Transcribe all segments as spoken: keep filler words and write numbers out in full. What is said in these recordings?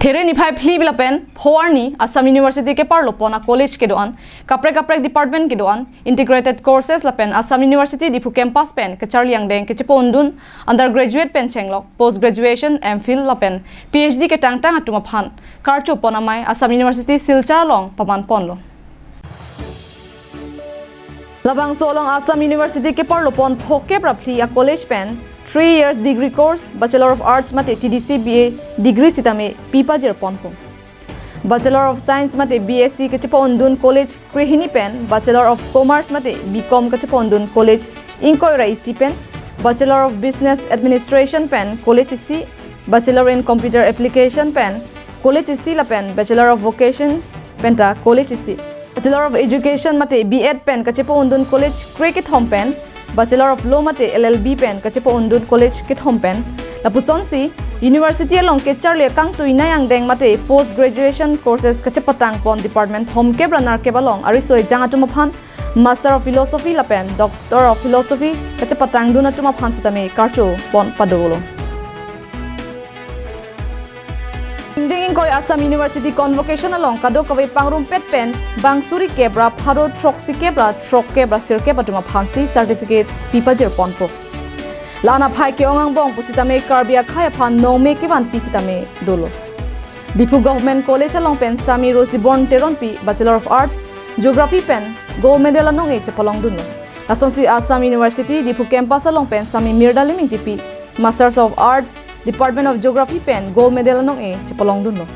There niphai phli lapen pho arni Assam University keparlo pon a-college kedo-an, kaprek kaprek department kedo-an, integrated courses lapen Assam University Diphu campus pen kacharli angdeng kachepa-undun undergraduate pen chenglok post graduation, M Phil lapen P H D ketangtang atum aphan karcho pon amei Assam University Silchar along paman ponlo. Labangso along Assam University keparlo pon phokep ra phli a-college pen three years degree course, Bachelor of Arts mate T D C B A degree sitame pipajir ponpo. Bachelor of Science mate B S C kachepa-undun college krehini pen, Bachelor of Commerce mate B Com kachepa-undun college ingkoi ra isi pen, Bachelor of Business Administration pen college isi, Bachelor in Computer Application pen college isi lapen Bachelor of Vocation penta college isi, Bachelor of Education mate B Ed pen kachepa-undun college kre kethom pen, Bachelor of Law mate L L B pen kachepa-undun college kethom pen, lapusonsi University along kecharli akangtuinei angdeng mate post graduation courses kachepatang pon department thomkep ra nerkep along ariso ejang atum aphan Master of Philosophy lapen Doctor of Philosophy kachepatangdun atum aphan sitame karcho pon padolo. Ingdeng ingkoi Assam University convocation along kadokave pangrumpet pen bang suri kep ra pharo throksi kep ra throkkep ra sirkep atum aphansi certificates pipajir ponpo. La-an aphai ke-ong angbong pusitame Karbi akhei aphan nongme kevanpi sitame dolo. Diphu Government College along pen Sami Rosiborn Teronpi Bachelor of Arts, Geography pen gold medal anong-e chepalongdunlo. Lasonsi Assam University Diphu campus along pen Sami Mirdalim Ingtipi Masters of Arts, Department of Geography pen gold medal anong-e chepalongdunlo.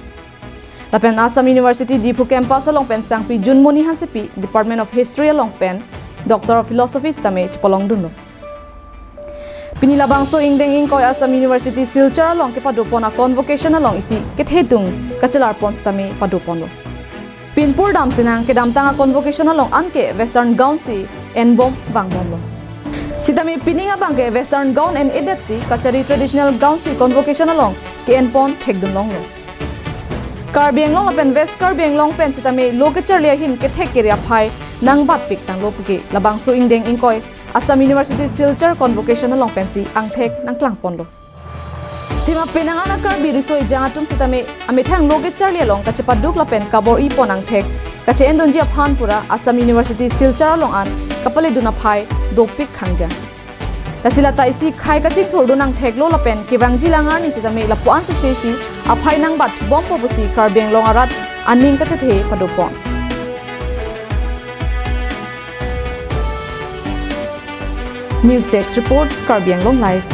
Lapen Assam University Diphu campus along pen sangpi Junmoni Hansepi Department of History along pen Doctor of Philosophy sitame chepalongdunlo. Pini labangso ingdeng ingkoi Assam University Silchar along kepado pon a-convocation along isi kethedung kachelar pon sitame pado ponlo. Pinpur dam sinang kedamtang a-convocation along anke Western gown si enbom vangbomlo. Sitame pining abang ke Western gown en-edetsi kachari traditional gown si convocation along ke-enpon thekdunlonglo. Karbi Anglong lapen West Karbi Anglong pen sitame lo kecharli ahin kethek kere aphai nangbatpik tanglo puke labangso ingdeng ingkoi Assam University Silchar convocation along pensi angthek nangklangponlo. Thema penang an a-Karbi riso ejang atum sitame amethang lo kecharli along kachepaduk lapen kabor-i pon angthek kache-endunji aphan pura Assam University Silchar along an kapaledun aphai dopik khangjang. Lasi lata isi khei kachingthurdun angtheklo lapen kevangji langarni sitame lapu-an sesesi aphai nangbatbompo pusi Karbi Anglong arat aning kachethe padopon. News Desk Report, Karbi Anglong Live.